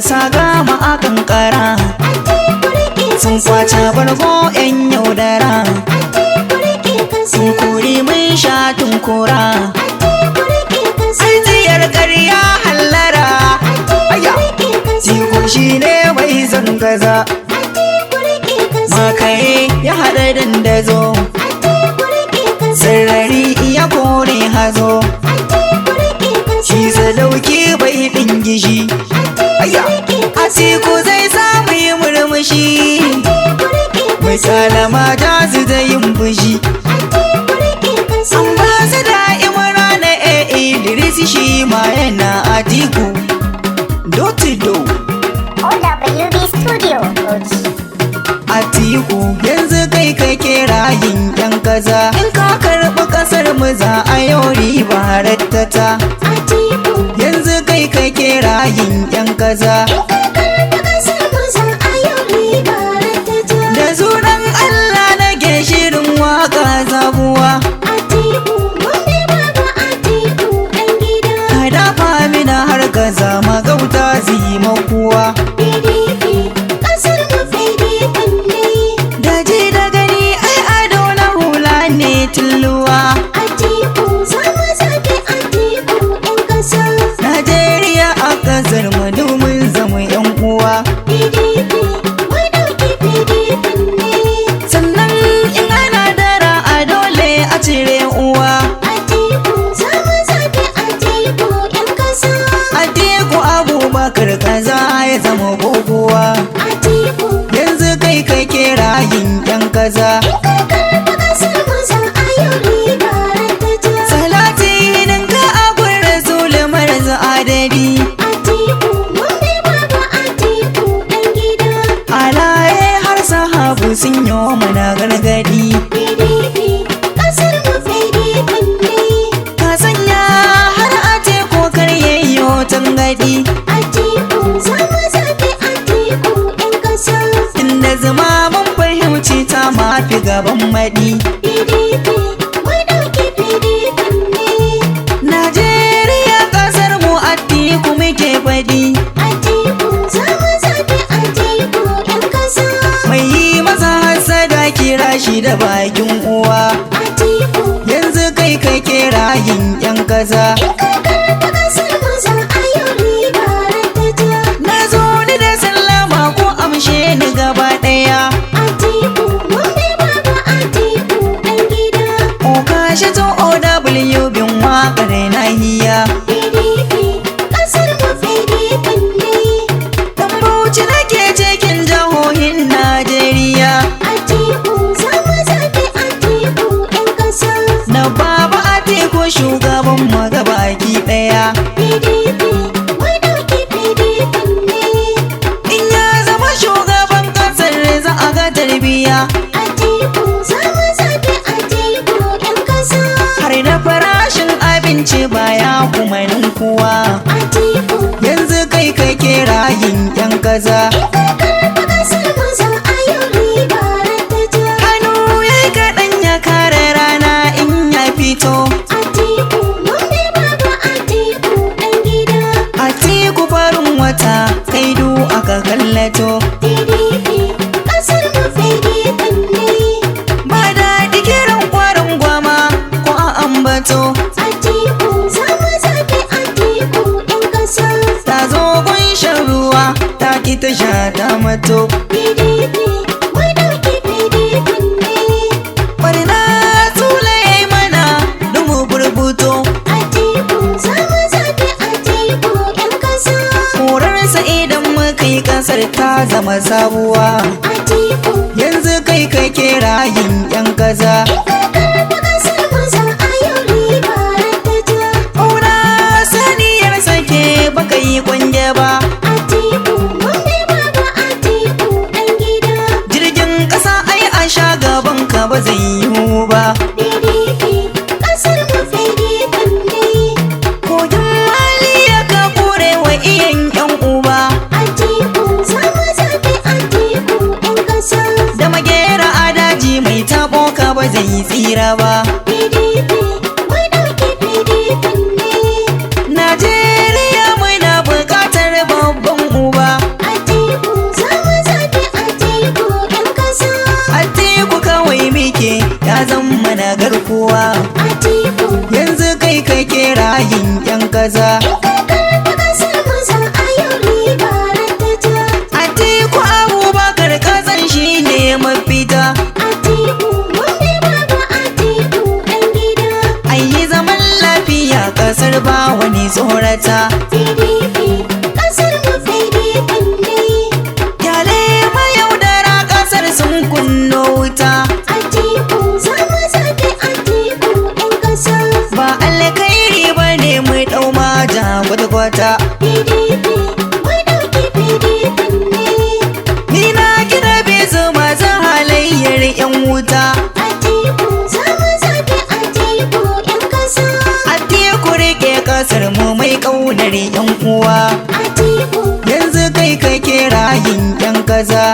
Kasa gama a kankara. Atiku rike Sun kasa. kwace bargo 'yan yaudara. Atiku rike kasa. Sun kuri mun sha tunkura. Atiku rike kasa. Ai tsiyar ƙarya hallara. Aya! Atiku rike kasa. Tiku shi ne mai zangaza. Atiku rike kasa. Makaye ya haɗa dandazo. Atiku rike kasa. Sirari iya kore hazo. Atiku rike kasa. Shi sadauki bai ɗingishi. Aya! Atiku rike kasa. Atiku zai samu yi murmushi. Atiku rike kasa. Misalama ta su da yin fushi. Atiku rike kasa. An ba su da Imrana e Idris shi ma yana Atiku. Dotido. OWB Studio Bauchi. Atiku yanzu kai kake rayin yan kaza. In ka karɓi ƙasar mu za a yau riba rattata. Atiku. Yanzu kai kake rayin yan kaza. In ka karɓi ƙasar mu za a yau riba ratata. Da sunan Allah nake shirin waka zabuwa. Atiku mun bi baba Atiku ɗan gida. Ka dafa mina har ka zama gauta zai makuwa. PDP ƙasar mu PDP ne. Da ji da gani ai ado na hula ne tulluwa. Atiku za mu zaɓi Atiku ɗan ƙasa. Najeriya a kasar mu domin zama yan uwa. PDP mun ɗauki PDP ne. Sannan in ana dara a dole a cire uwa. Atiku za mu zaɓi Atiku ɗan ƙasa. Atiku Abubakar kaza ya zama gogowa. Atiku Yanzu kai kake rayin yan kaza. in ka karɓi ƙasar mu za a yau riba ratata. Salati ninka a gun Rasul marasa adadi. Atiku mun bi baba Atiku ɗan gida. Alaye har sahabu sun yi mana gargadi. PDP ƙasar mu PDP ne. Ka sanya har a teku kar yayyo tangadi. Atiku za mu zaɓi Atiku ɗan ƙasa. Tunda zama mun fahimci ta mafi gaban maɗi. PDP mun ɗauki PDP ne. Najeriya ƙasar mu Atiku muke faɗi. Atiku za mu zaɓi Atiku ɗan ƙasa. Mai yi masa hassada kira shi da bakin uwa. Atiku Yanzu kai kake rayin yan kaza. in ka karɓi ƙasar mu za a yau riba ratata. Na zo ni da sallama ko amshe ni gaba ɗaya. Atiku mun bi baba Atiku ɗan gida. O kashi to OW bin waƙar nahiya. PDP ƙasar mu PDP ne. Dan Bauchi nake cikin jihohin Najeriya. Atiku za mu zaɓi Atiku ɗan ƙasa. Na baba Atiku shugaban mu gabaki ɗaya. PDP mun ɗauki PDP ne. In ya zama shugaban ƙasar za a ga tarbiya. Atiku za mu zaɓi Atiku ɗan ƙasa. Har da farashin abinci baya kuma ninkuwa. Atiku Yanzu kai kake rayin yan kaza. in ka karɓi ƙasar mu za a yau riba ratata. Hannu ya kaɗan ya kare rana in ya fito. Atiku mun bi baba Atiku ɗan gida. Atiku farin wata kai du aka kallato. PDP ƙasar mu PDP ne. Ba daɗi kiran kwarin gwama ko a ambato. Atiku za mu zaɓi Atiku ɗan ƙasa. Ta zo gun shan ruwa ta ki ta sha ta mato. PDP mun ɗauki PDP ne. Barna tsula ya yi mana dumu burbuto. Atiku za mu zaɓi Atiku ɗan ƙasa. Korarsa idan muka yi ƙasar ta zama sabuwa. Atiku Yanzu kai kake rayin yan kaza. in ka karɓi ƙasar mu za a yau riba ratata. Ƙauna saniyar sake baka yi kwange ba. Atiku mun bi baba Atiku ɗan gida. Jirgin ƙasa ai a sha gaban ka ba zai yiwu ba. PDP ƙasar mu PDP ne. Kogin maliya ka kore wa iyan yan uba. Atiku za mu zaɓi Atiku ɗan ƙasa. Da magera a daji mai tabo ka ba zai tsira. mana garkuwa. Atiku. Yanzu kai kake rayin yan kaza. In ka karɓi ƙasar mu za a yau riba ratata. Atiku Abubakar kasan shine mafita. Atiku, mun bi Baba Atiku ɗan gida. Ayi zaman lafiya kasar ba wani tsorata. PDP, ƙasar mu PDP ne. Kyale mayaudara kasar sun kunno wuta. Atiku, za mu zaɓi Atiku 'yan ƙasa. Ba alkhairi ba ne mu ɗau mata kwata-kwata. PDP, mun ɗauki PDP ne. Ni na kira bisu masu halayyar 'yan wuta. Atiku, za mu zaɓi Atiku 'yan ƙasa. Atiku rike kasar mu mai ƙaunar 'yan uwa. Atiku, Yanzu kai kake rayin 'yan kaza.